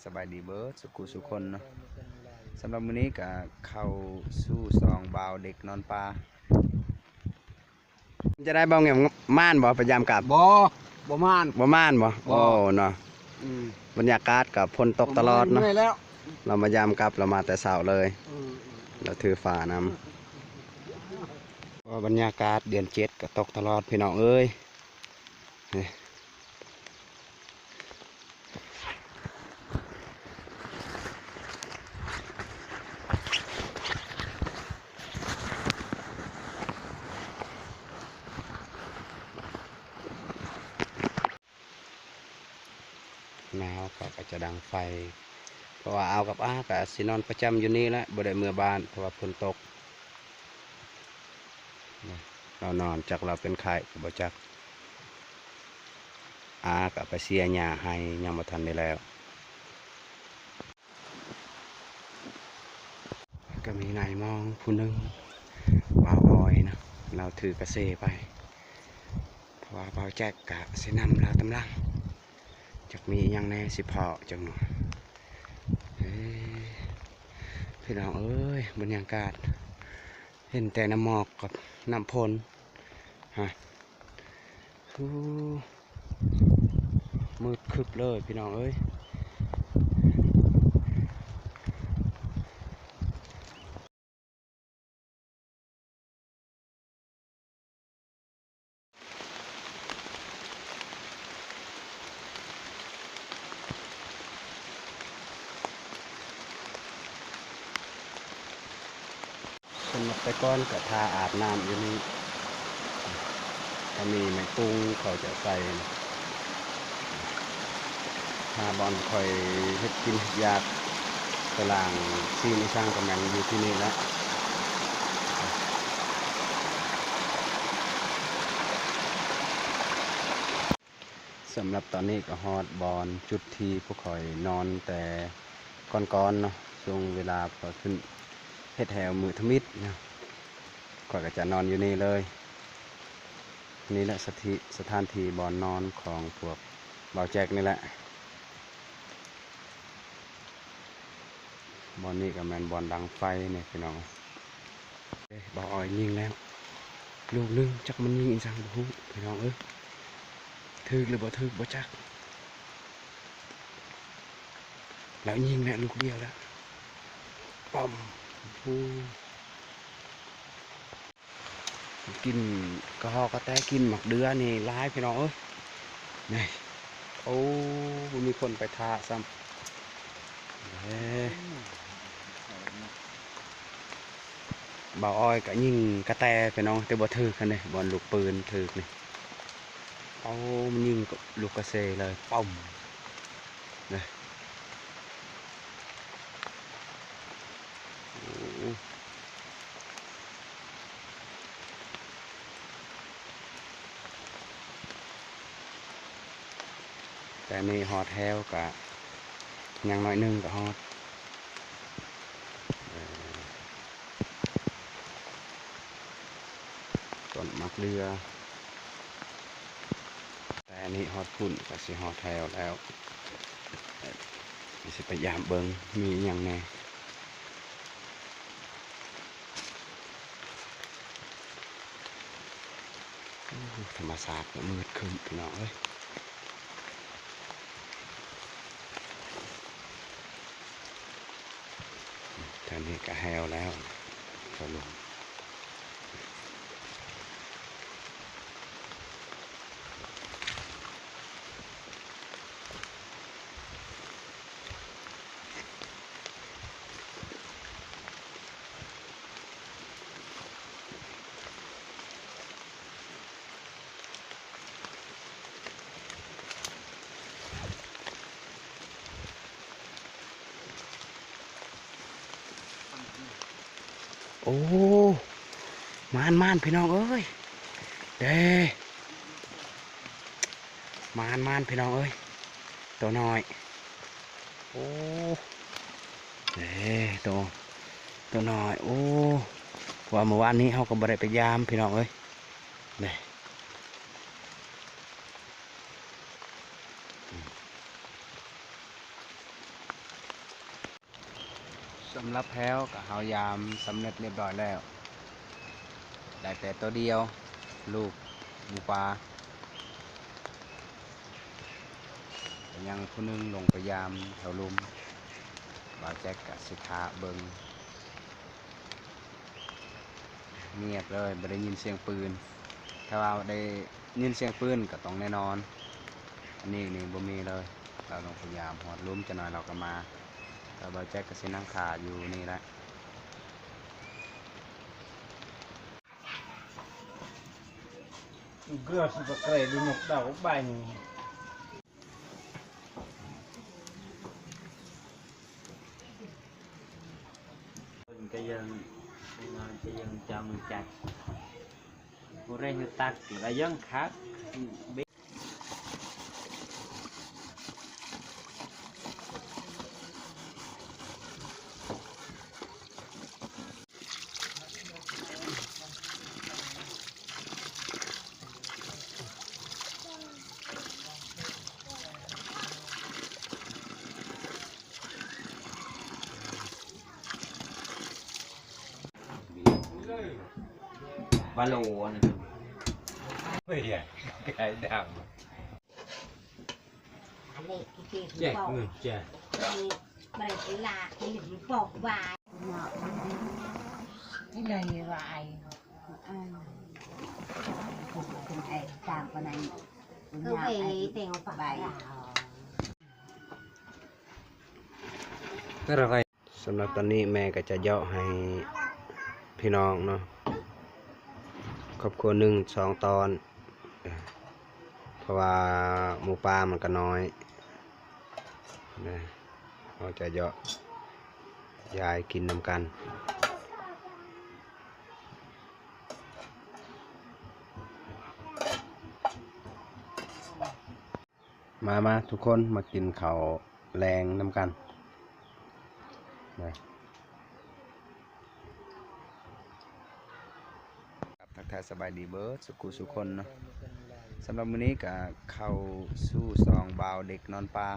ສະບາຍດີເບີດສຸຂູສຸຄົນເນາະ. ສຳລັບມື້ນີ້ກໍເຂົ້າສູ່ຊ່ອງບ່າວເດັກນອນປ່າ. ຈະໄດ້ບ່າວແງມ ມານບໍ່ ໄປຢາມກັບ? ບໍ່ ບໍ່ມານ ບໍ່ມານບໍ່? ບໍ່ ໂອ້ເນາະ. ອືມ ບັນຍາກາດກໍຝົນຕົກຕະຫຼອດເນາະ. ເຮົາມາຢາມກັບ ເຮົາມາແຕ່ເຊົ້າເລີຍ. ອືມ ເຮົາຖືຝານຳ. ເພາະວ່າບັນຍາກາດເດືອນເຈັດກໍຕົກຕະຫຼອດ ພີ່ນ້ອງເອີຍ. ໜາວເຂົາກໍຈະດັງໄຟ ເພາະວ່າອາວກັບອາກໍຊິນອນປະຈຳຢູ່ນີ້ແຫຼະ ບໍ່ໄດ້ເມືອບ້ານ ເພາະວ່າຝົນຕົກ. ລາວນອນ ຈັກລາວເປັນໄຂ້ກໍບໍ່ຈັກ. ອາກໍໄປເສຍຫຍ້າໃຫ້ ຍັງບໍ່ທັນໄດ້ແລ້ວ. ກໍມີນາຍມອງຜູ້ໜຶ່ງ ບ່າວອອຍນະ ລາວຖືກະເຊໄປ ເພາະວ່າບ່າວແຈັກກະຊິນຳລາວຕາມຫຼັງ ຈັກມີອີ່ຫຍັງແດ່ ຊິເພາະຈັກໜ່ອຍ. ເອີ ພີ່ນ້ອງເອີຍ ບັນຍາກາດເຫັນແຕ່ນ້ຳໝອກກັບນ້ຳຝົນ ຮະ. ໂອ້ ມືດຄຶບເລີຍພີ່ນ້ອງເອີຍ. ສຳລັບແຕ່ກ່ອນກໍຖ້າອາບນ້ຳຢູ່ນີ້ ກໍມີໄມ້ປຸງເຂົາຈະໃສ່ ຖ້າບ່ອນຂ້ອຍເຮັດກິນເຮັດຢາກ ໄປລ້າງຊີ້ນອີ່ສັງກໍແມ່ນຢູ່ທີ່ນີ້ແຫຼະ. ສຳລັບຕອນນີ້ກໍຮອດບ່ອນຈຸດທີ່ພວກຂ້ອຍນອນແຕ່ກ່ອນໆເນາະ, ຊ່ວງເວລາຂ້ອຍຂຶ້ນເຮັດແຮ້ວມື້ທຳອິດເນາະ, ຂ້ອຍກໍຈະນອນຢູ່ນີ້ເລີຍ. ນີ້ແຫຼະສະຖານທີ່ບ່ອນນອນຂອງພວກບ່າວແຈັກນີ້ແຫຼະ. ບ່ອນນີ້ກໍແມ່ນບ່ອນດັງໄຟນີ້ພີ່ນ້ອງ. ເອີ ບ່າວອອຍຍິງແລ້ວລູກໜຶ່ງ, ຈັກມັນຍິງອີ່ສັງບໍ່ຮູ້ພີ່ນ້ອງເອີຍ, ຖືກຫຼືບໍ່ຖືກບໍ່ຈັກ. ແລ້ວຍິງແລ້ວລູກດຽວແລ້ວ ປ້ອມ. ໂອ້ ກິ່ນກະຮອກກະແຕ ກິ່ນໝາກເດື່ອນີ້ຫຼາຍພີ່ນ້ອງເອີຍ. ນີ້ ໂອ້ ບໍ່ມີຄົນໄປຖ້າຊ້ຳ. ເອີ ບ່າວອອຍກະຍິງກະແຕພີ່ນ້ອງ ແຕ່ບໍ່ຖືກຫັ້ນເດ້, ບ່ອນລູກປືນຖືກນີ້. ໂອ້ ມັນຍິງລູກກະເຊເລີຍ ປ້ອມ. ເດ້ ໂອ້ ແຕ່ນີ້ຮອດແຮ້ວກະຍັງໜ້ອຍໜຶ່ງກະຮອດ. ເອີ ຕົ້ນໝາກເດື່ອ. ແຕ່ນີ້ຮອດພຸ້ນກໍຊິຮອດແຖວແລ້ວ, ຊິໄປຢາມເບິ່ງມີຫຍັງແດ່. ໂອ້ ທຳມະຊາດກໍມືດຄຶ້ມພີ່ນ້ອງເອີຍ. ແຖວນີ້ກໍແຮ້ວແລ້ວ ເຂົາລົງ. ໂອ້ ມານໆ ພີ່ນ້ອງເອີຍ ເດ້ ມານໆ ພີ່ນ້ອງເອີຍ ໂຕນ້ອຍ. ໂອ້ ເດ້ ໂຕ ໂຕນ້ອຍ. ໂອ້ ເພາະວ່າມື້ວານນີ້ເຮົາກໍບໍ່ໄດ້ໄປຢາມ ພີ່ນ້ອງເອີຍ ເດ້. ອືມ ໂ ສຳລັບແພ້ວກໍເຮົາຢາມສຳເລັດລຽບຮ້ອຍແລ້ວ ໄດ້ແຕ່ໂຕດຽວ ລູກໝູປ່າ ແຕ່ຍັງຜູ້ໜຶ່ງລົງໄປຢາມແຖວລຸ່ມ ບ່າວແຈັກກໍຊິຖ້າເບິ່ງ. ງຽບເລີຍ ບໍ່ໄດ້ຍິນສຽງປືນ. ຖ້າວ່າໄດ້ຍິນສຽງປືນກໍຕ້ອງແນ່ນອນ. ອັນນີ້ນີ້ບໍ່ມີເລີຍ. ລາວຕ້ອງພະຍາຍາມຮອດລຸ່ມ ຈັກໜ້ອຍລາວກໍມາ. ແລ້ວບ່າວແຈັກກໍຊິນັ່ງຖ້າຢູ່ນີ້ແຫຼະ. Gros, pakai dunuk tau bany. Kayang, kayang jam cat. Kureh tak, kayang khak. ວາໂລນະ ເຮີ້ຍ ໄກ່ດຳ. ແຈກ ແຈກ ສຳລັບຕອນນີ້ແມ່ກໍຈະເຍາະໃຫ້ພີ່ນ້ອງເນາະ ຄອບຄົວໜຶ່ງສອງຕອນ ເພາະວ່າໝູປ່າມັນກໍນ້ອຍນະ ເຮົາຈະເຍາະຢາຍກິນນຳກັນ. ມາ ມາ ທຸກຄົນ ມາກິນເຂົ້າແລງນຳກັນນະ. ທັກທາຍສະບາຍດີເບີດສຸຂູສຸຄົນເນາະ. ສຳລັບມື້ນີ້ກະເຂົ້າສູ່ຊ່ອງບ່າວເດັກນອນປ່າ